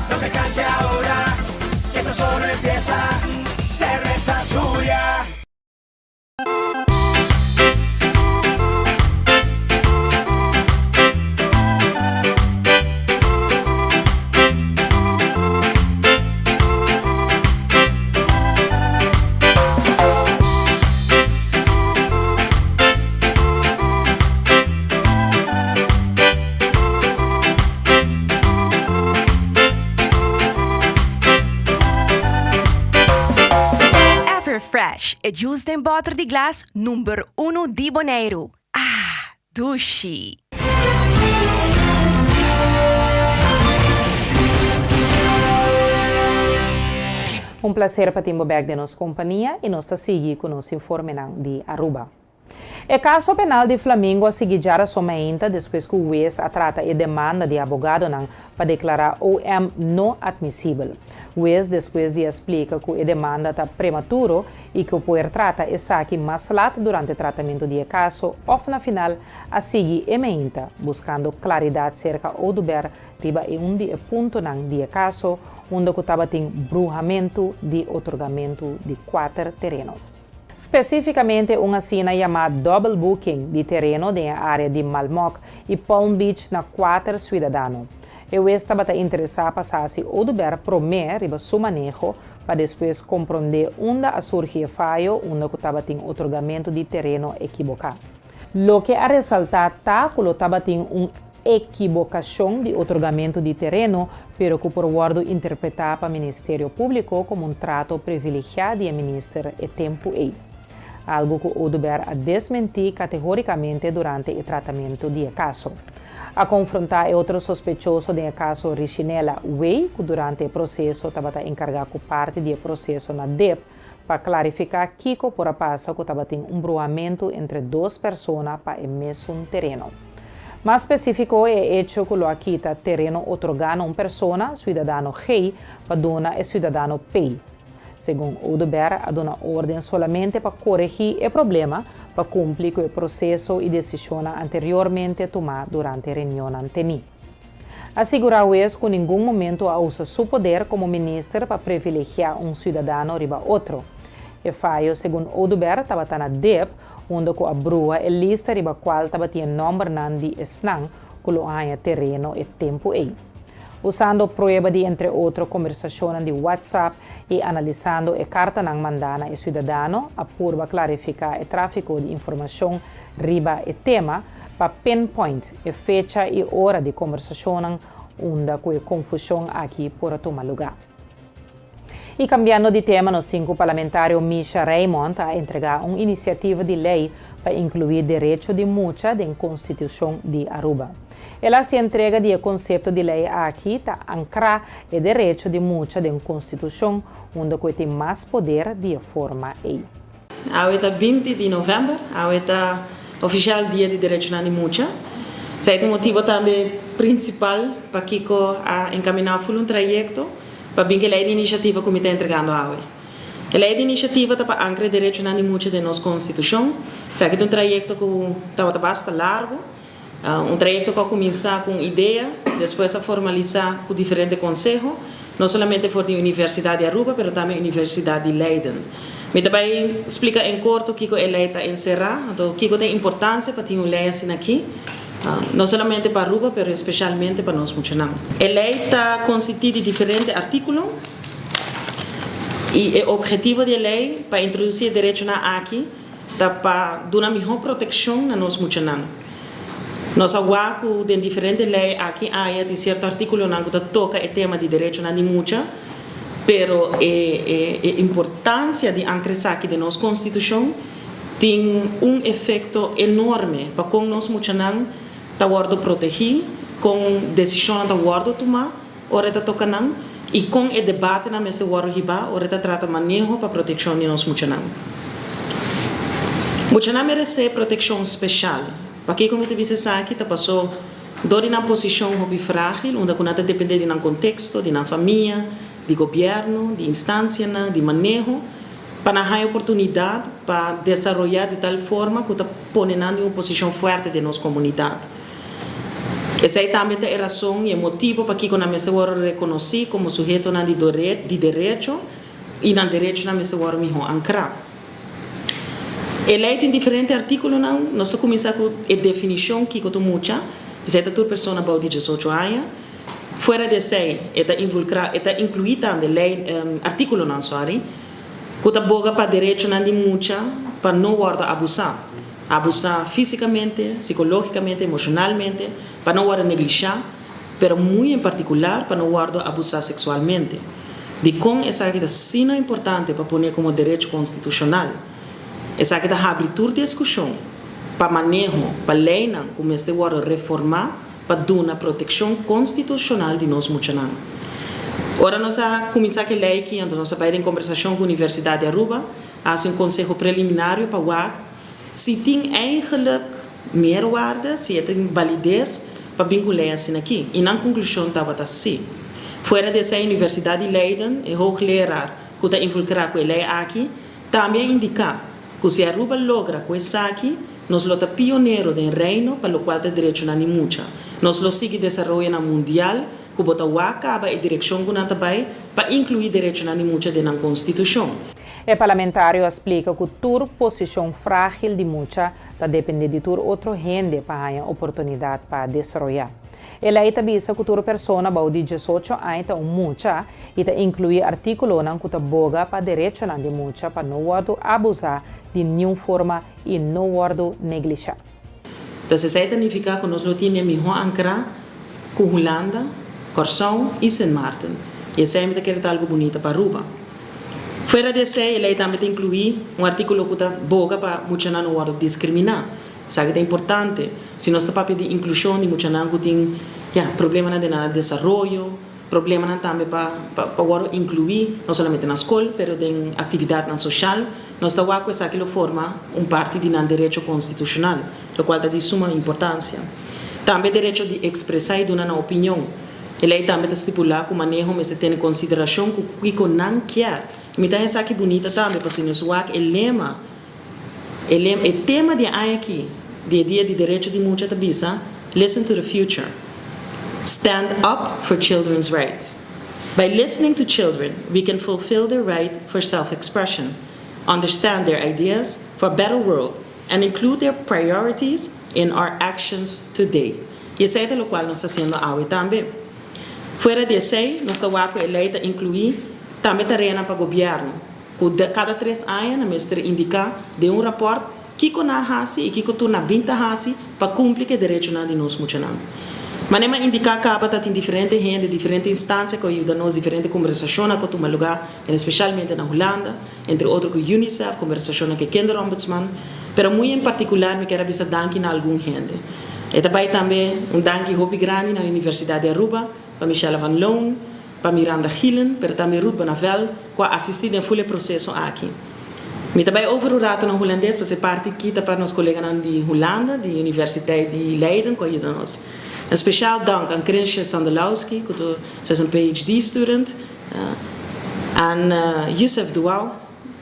no te canses ahora, que esto solo empieza, cerveza Zulia. Everfresh, e juice den bòter di glas number unu di Boneiru. Ah, dushi! Un placer pa tin bo bek den nos compania y nos ta sigui cu nos informenan di Aruba. E kaso penal di Flamingo a sigui djarason mainta despues ku hues a trata e demanda di abogadonan pa deklará OM no atmisibel. Hues despues di a splika ku e demanda ta prematuro i ku por trata esaki mas lat durante tratamentu di e kaso òf na final a sigui e mainta buskando klaridat serka Oduber riba e un di e puntonan di e kaso unda ku tabatin bruhamentu di otorgamentu di kuater tereno. Spesífikamente un asina yamá double booking di tereno den e área di Malmok i Palm Beach na kuater suidadano. E wes tabata interesá pa sa si Oduber promé riba su maneho pa despues komprondé unda a surgi e fayo unda ku tabatin otorgamentu di tereno ekiboká. Loke a resaltá ta ku lo tabatin un ekibokashon di otorgamentu di tereno, pero ku por wòrdu interpretá pa Ministerio Públiko komo un trato privilegiá di e minister e tempu ei. Algu ku Oduber a desmentí kategórikamente durante e tratamentu di e kaso. A konfrontá e otro sospechoso den e kaso Richinella Wey, ku durante e proseso tabata enkargá ku parti di e proseso na dip, pa klarifiká kiko por a pasa ku tabatin un bruhamentu entre dos persona pa e mesun tereno. Mas spesífiko e echo ku lo a kita tereno otorgá na un persona, suidadano G, pa duna e suidadano P. Segun Oduber a duna órden solamente pa koregí e problema pa kumpli ku e proseso i desishonnan anteriormente tumá durante reunionnan tení. A sigurá hues ku ningun momento a usa su poder komo minister pa privilegiá un siudadano riba otro. E fayo segun Oduber tabata na dip, unda ku a bruha e lista riba kual tabatin e nòmbernan di esnan ku lo a haña tereno e tempu ei. Usando prueba di entre otro kombersashonnan di WhatsApp i analisando e kartanan mandá na e siudadano a purba klarifiká e tráfiko di informashon riba e tema, pa pinpoint e fecha i ora di kombersashonnan unda ku e konfushon aki por a tuma lugá. I kambiando di tema nos tin ku parlamentario Misha Raymond a entregá un inisiativa di lei pa inkluí derecho di mucha den konstitushon di Aruba. El a hasi entrega di e konsepto di lei aki ta ankrá e derecho di mucha den konstitushon unda ku e tin mas poder di e forma ei. Awe ta 20 di novèmber, awe ta ofishal Dia di Derechonan di Mucha. Esei ta un motibo tambe prinsipal pakiko a enkaminá ful un trayekto pa bin ku e lei di inisiativa ku mi ta entregando awe. E lei di inisiativa ta pa ankra e derechonan di mucha den nos konstitushon. Esaki ta un trayekto ku tabata basta largu. Un trayekto ku a kuminsá ku un idea, despues a formalisá ku diferente konseho, no solamente for di Universidat di Aruba pero tambe Universidat di Leiden. Mi ta bai splika en korto kiko e lei ta enserá, anto kiko ta e importansia pa tin un lei asina aki, no solamente pa Aruba pero espeshalmente pa nos muchanan. E lei ta konsistí di diferente artíkulo i e ophetivo di e lei pa introdusí e derechonan aki ta pa duna mihó protekshon na nos muchanan. Nos a wak ku den diferente lei aki aya tin sierto artíkulonan ku ta toka e tema di derechonan di mucha, pero e e importansia di ankra esaki den nos konstitushon tin un efekto enorme pa kon nos muchanan ta wòrdu protegí, kon desishonnan ta wòrdu tumá. Ora e ta toka nan i kon e debatenan mester wòrdu hibá ora e ta trata maneho pa protekshon di nos muchanan. Muchanan meresé protekshon speshal. Pakiko mi ta bisa esaki ta pasó dor di nan posishon hopi frágil unda ku nan ta dependé di nan konteksto, di nan famia, di gobièrnu, di instansianan, di maneho pa nan haña oportunidat pa desaroyá di tal forma ku ta pone nan den un posishon fuerte den nos komunidat. Esei tambe ta e rason i e motibu pakiko nan mester wòrdu rekonosí komo suhetonan di di derecho i nan derechonan mester wòrdu mihó ankrá. E lei tin diferente artíkulonan. Nos ta kuminsá ku e definishon kiko ta mucha, esei ta tur persona bou di diesocho aña. Fuera di esei e ta invulkrá e ta inkluí tambe lei artíkulonan sòri ku ta boga pa derechonan di mucha pa no wòrdu abusá. Abusá físikamente, sikológikamente, emoshonalmente, pa no wòrdu neglishá, pero muy en partikular pa no wòrdu abusá seksualmente. Dikon esaki ta asina importante pa pone komo derecho konstitushonal? Esaki ta habri tur diskushon pa maneho, pa leinan ku mester wòrdu reformá pa duna protekshon konstitushonal di nos muchanan. Ora nos a kuminsá ku e lei aki, anto nos a bai den kombersashon ku Universidat di Aruba, a hasi un konseho preliminario pa wak Si tin eigenlijk meerwaarde, si e tin balides pa bin ku lei asina aki. I nan konklushon tabata si. Fuera di esei Universidat di Leiden, e hoogleraar ku ta involkrá ku e lei aki, tambe a indiká ku si Aruba logra ku esaki, nos lo ta pionero den Reino pa lokual ta derechonan di mucha. Nos lo sigui desaroyonan mundial ku bo ta wak kaba e direkshon ku nan ta bai pa inkluí derechonan di mucha den nan konstitushon. E parlamentario a splika ku tur posishon frágil di mucha ta dependé di tur otro hende pa haña oportunidat pa desaroyá. E lei ta bisa ku tur persona bou di diesocho aña ta un mucha i ta inkluí artíkulonan ku ta boga pa derechonan di mucha pa no wòrdu abusá di niun forma i no wòrdu neglishá. Pues esei ta nifiká ku nos lo tin e mihó ankrá ku Hulanda, Kòrsou i Sint Maarten. I esei mi ta kere ta algu bunita pa Aruba. Fuera di esei, e lei tambe ta inkluí un artíkulo ku ta boga pa muchanan no wòrdu diskriminá. Esaki ta importante si nos ta papia di inklushon di muchanan ku tin, ya, problemanan den nan desaroyo, problemanan tambe pa pa wòrdu inkluí no solamente na skol pero den aktividatnan soshal. Nos ta wak ku esaki lo forma un parti di nan derecho konstitushonal, lokual ta di suma importansia. Tambe derecho di ekspresá i duna nan opinion. E lei tambe ta stipulá ku maneho mester tene konsiderashon ku kiko nan kier. I mi ta haña esaki bunita tambe pasobra nos wak e lema, e lema, e tema di e aña aki di e Dia di Derecho di Mucha ta bisa, Listen to the future. Stand up for children's rights. By listening to children, we can fulfill their right for self-expression, understand their ideas for a better world and include their priorities in our actions today. I esei ta lokual nos ta hasiendo awe tambe. Fuera di esei, nos ta wak ku e lei ta inkluí tambe tareanan pa gobièrnu, ku kada tres aña nan mester indiká den un rapòrt kiko nan a hasi i kiko tur nan bin ta hasi pa kumpli ku e derechonan di nos muchanan. Manera mi a indiká kaba ta tin diferente hende, diferente instansia ku a yuda nos, diferente kombersashonnan ku a tuma lugá, en espeshalmente na Hulanda, entre otro ku UNICEF, kombersashonnan ku e Kinderombudsman, pero muy en partikular mi kier a bisa danki na algun hende. E ta bai tambe un danki hopi grandi na Universidad di Aruba, pa Michelle van Loon, pa Miranda Gielen, pero tambe Ruth Bonavel, cu a asisti den full e proceso aki. Mi ta bai over un rato na Hulandes, pasobra e parti aki ta pa nos coleganan di Hulanda, di Universiteit di Leiden, cu a yuda nos. Een speciaal dank aan Krinsje Sandelowski, cu ta ze is een PhD student, aan Youssef Douau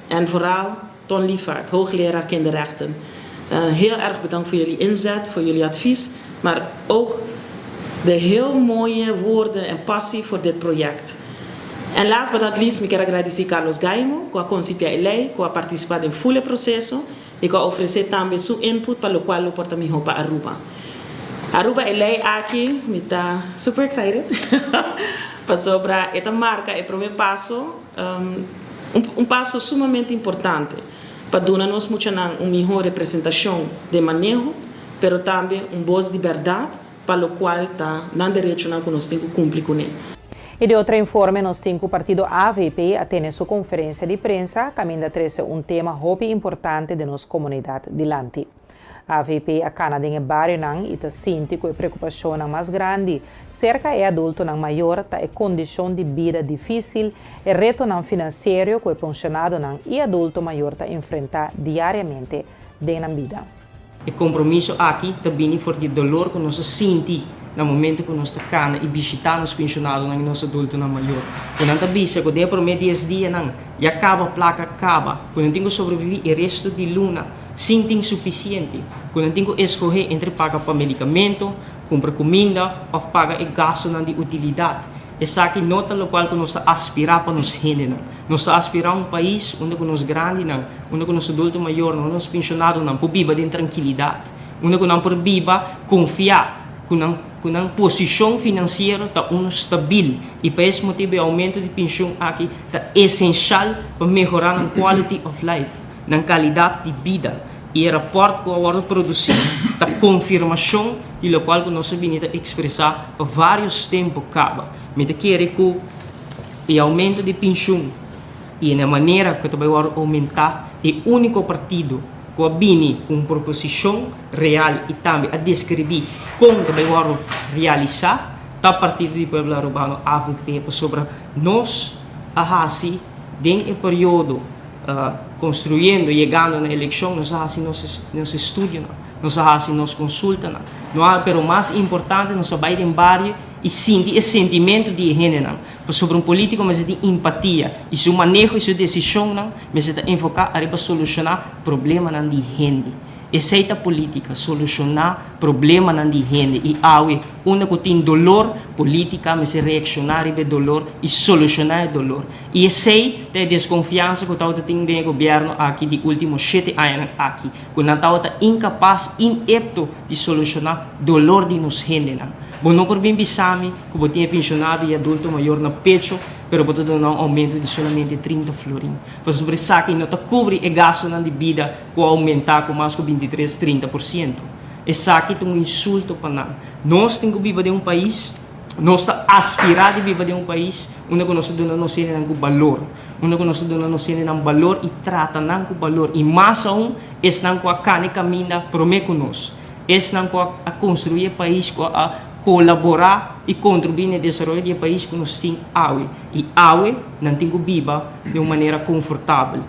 en vooral Ton Lievaart, hoogleraar kinderrechten. Heel erg bedankt voor jullie inzet, voor jullie advies, maar ook de heel mooie woorden en passie voor dit project. En last but not least, mi kier a gradici Carlos Gaimo, cu a concipia e ley, cu a participa den full e proceso y cu a ofrece tambe su input pa locual lo por ta miho pa Aruba. Aruba e ley aki, mi ta super excited, pasobra e ta marca e prome paso, Un paso sumamente importante pa duna nos muchanan un mihó representashon den maneho, pero tambe un bos di bèrdat pa lokual ta nan derechonan ku nos tin ku kumpli kuné. I di otro informe nos tin ku partido avp a tene su konferensia di prensa kaminda trese un tema hopi importante den nos komunidat dilanti. Avp a kana den e barionan i ta sinti ku e preokupashonnan mas grandi serka e adultonan mayor ta e kondishon di bida difísil, e retonan finansiero ku e penshonadonan i adulto mayor ta enfrentá diariamente den nan bida. E kompromiso aki ta bini for di e dolor ku nos a sinti na momento ku nos ta kana i bishitá nos penshonadonan i nos adultonan mayor. Ku nan ta bisa ku den e promé dies dianan ya kaba plaka kaba, ku nan tin ku sobrebibí e resto di luna. Sin tin sufisiente, ku nan tin ku eskohé entre paga pa medikamento, kumpra kuminda òf paga e gastunan di utilidat. Esaki no ta lokual ku nos ta aspirá pa nos hendenan. Nos ta aspirá un pais unda ku nos grandinan, unda ku nos adulto mayornan, unda nos penshonadonan por biba den trankilidat, unda ku nan por biba konfiá ku nan ku nan posishon finansiero ta unu stabil i pa es motibu e oumento di penshon aki ta esenshal pa mehorá nan quality of life. Nan kalidat di bida i e rapòrt ku a wòrdu produsí ta konfirmashon di lokual ku nos a bini ta ekspresá pa vários tempu kaba. Mi ta kere ku e oumento di penshun i na manera ku ta bai wòrdu oumentá e úniko partido ku a bini ku un proposishon real i tambe a deskribí kon ta bai wòrdu realisá ta Partido di Pueblo Arubano, avp, pasobra nos a hasi den e periodo Construyendo, yegando na eleccion, nos a haci nos nos estudionan, nos a haci nos consultanan. No a, pero mas importante nos a bay den bario y sinti e sentimento di e hendenan. Pasobra un politico mester tin empatia y su maneho y su decisionnan mester ta enfoca ariba soluciona problemanan di hende. Esey ta politica, soluciona problemanan di hende. Y awe, unda cu tin dolor, politica mester reacciona riba e dolor y soluciona e dolor. I esei ta e deskonfiansa ku tabata tin den e gobièrnu aki di último shete añanan aki, ku nan tabata inkapas, inepto di solushoná dolor di nos hendenan. Bo no por bin bisa mi ku bo tin e penshonado i adulto mayor na pecho, pero bo ta duna un oumento di solamente 30 florin. Pasobra esaki no ta kubri e gastunan di bida ku a oumentá ku mas ku 23, 30%. Esaki ta un insulto pa nan. Nos tin ku biba den un pais. Nos ta aspirá di biba den un pais unda ku nos ta duna nos hendenan ku balor, unda ku nos ta duna nos hendenan balor i trata nan ku balor, i mas aun esnan ku a kana e kaminda promé ku nos, esnan ku a konstruí e pais, ku a kolaborá i kontribuí na e desaroyo di e pais ku nos tin awe. I awe nan tin ku biba den un manera konfortabel.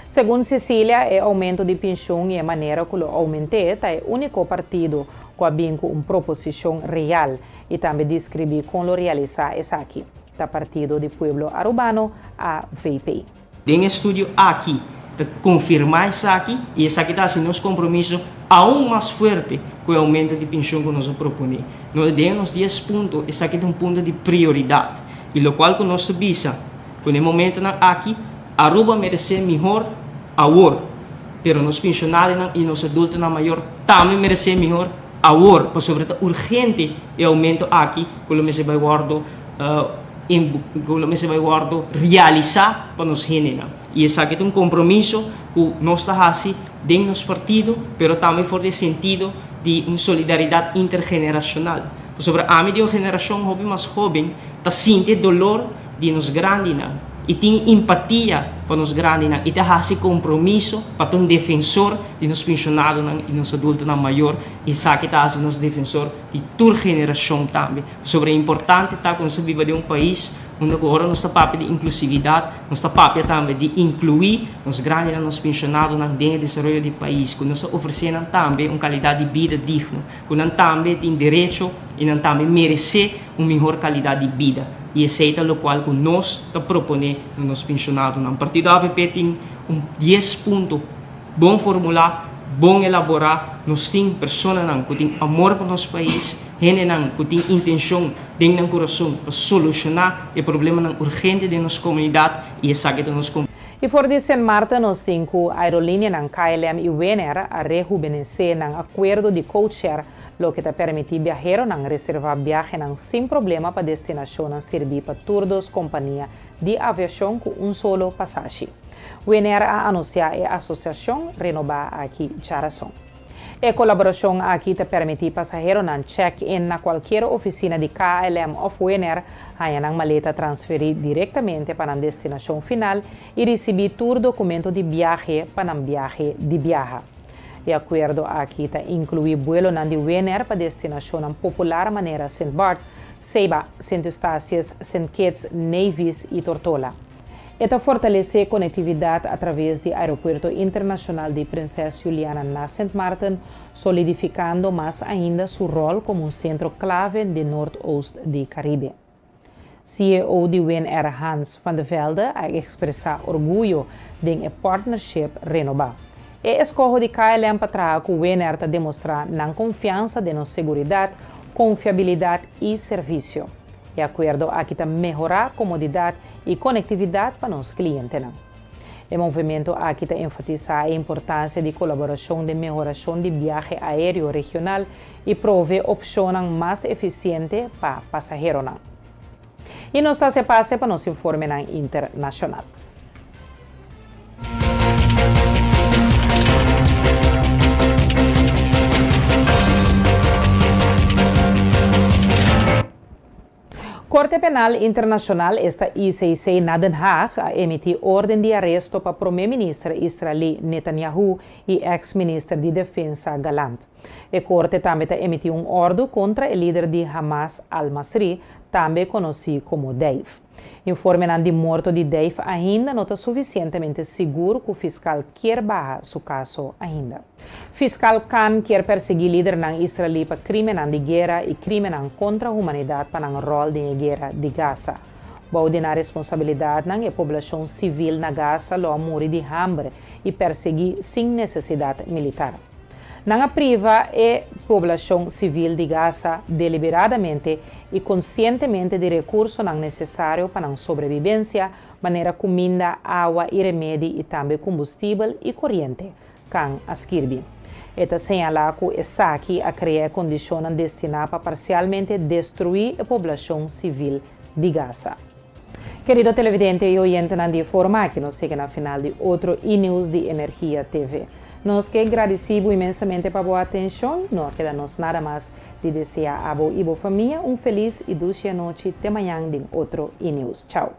Segun Cecilia, e oumento di penshun i e manera ku lo oument'é ta e úniko partido ku a bin ku un proposishon real i tambe deskribí kon lo realisá esaki, ta Partido di Pueblo Arubano, avp. Den e studio aki ta konfirmá esaki i esaki ta hasi nos kompromiso aun mas fuerte ku e oumento di penshon ku nos a proponé. No den nos dies punto esaki ta un punto di prioridat i lokual ku nos ta bisa ku na e momentonan aki Aruba meresé mihor awor, pero nos penshonarionan i nos adultonan mayor tambe meresé mihor awor, pasobra ta urgente e oumento aki ku lo mester bai wòrdu ku lo mester bai wòrdu realisá pa nos hendenan. I esaki ta un kompromiso ku nos ta hasi den nos partido, pero tambe for di e sentido di un solidaridat intergenerashonal. Pasobra ami di un generashon hopi mas hóben ta sinti e dolor di nos grandinan. i tin empatia pa nos grandinan i ta hasi kompromiso pa ta un defensor di nos penshonadonan i nos adultonan mayor i esaki ta hasi nos defensor di tur generashon tambe. Pasobra e importante ta ku nos ta biba den un pais unda ku ora nos ta papia di inklusividat nos ta papia tambe di inkluí nos grandinan, nos penshonadonan den e desaroyo di pais, ku nos ta ofresé nan tambe un kalidat di bida digno, ku nan tambe tin derecho i nan tambe meresé un mihor kalidat di bida. I esei ta lokual ku nos ta proponé na nos penshonadonan. Partido avp tin un dies punto bon formulá, bon elaborá. Nos tin personanan ku tin amor pa nos pais, hendenan ku tin intenshon den nan kurason pa solushoná e problemanan urgente den nos komunidat i esaki ta nos. I for di Sint Maarten nos tin ku aerolíneanan KLM i Winair a rehubenesé nan akuerdo di codeshare, loke ta permití biaheronan reservá biahenan sin problema pa destinashonnan sirbí pa tur dos kompania di aviashon ku un solo pasashi. Winair a anunsiá e asosiashon renobá aki djarason. E kolaborashon aki ta permití pasaheronan check in na kualkier ofisina di KLM òf Winair, haña nan maleta transferí direktamente pa nan destinashon final i risibí tur dokumento di biahe pa nan biahe di biaha. E akuerdo aki ta inkluí buelonan di Winair pa destinashonnan popular manera Sint Bart, Saba, Sint Eustatius, Sint Kitts, Nevis i Tortola. E ta fortalesé konektividat atraves di Aeropuerto Internashonal di Prinses Juliana na Sint Maarten, solidifikando mas ainda su ròl komo un sentro klave den Noordoost di Karibe. CEO di Winair Hans van de Velde a ekspresá orguyo den e partnership renobá. E eskoho di KLM pa traha ku Winair ta demostrá nan konfiansa den nos seguridat, konfiabilidat i servisio. E akuerdo aki ta mehorá komodidat i konektividat pa nos klientenan. E movementu aki ta enfatisá e importansia di kolaborashon den mehorashon di biahe aéreo regional i provee opshonnan mas efisiente pa pasaheronan. I nos ta hasi pase pa nos informenan internashonal. Korte Penal Internashonal, esta ICC, na Den Haag a emití órden di aresto pa promé minister israelí Netanyahu i eks minister di defensa Galant. E korte tambe ta emití un òrdu kontra e lider di Hamas Al-Masri, tambe konosí komo Deif. Informenan di morto di Deif ainda no ta sufisientemente sigur ku fiskal kier baha su kaso ainda. Fiskal Khan kier persiguí lidernan israelí pa krímennan di guera i krímennan kontra humanidat pa nan ròl den e guera di Gaza. Bou di nan responsabilidatnan e poblashon sivil na Gaza lo a muri di hamber i persiguí sin nesesidat militar. Nan a priva e poblashon sivil di Gaza deliberadamente i konsientemente di rekursonan nesesario pa nan sobrebibensia, manera kuminda, awa i remedi i tambe kumbustibel i koriente, Khan a skirbi. E ta señalá ku esaki a krea e kondishonnan destiná pa parsialmente destruí e poblashon sivil di Gaza. Kerido televidente i oyentenan di e forma aki nos yega na final di otro E-News di Energia TV. Nos ke gradisí bo inmensamente pa bo atenshon. No a keda nos nada mas di deseá abo i bo famia un felis i dushi anochi te mañan den otro E-News. Chao.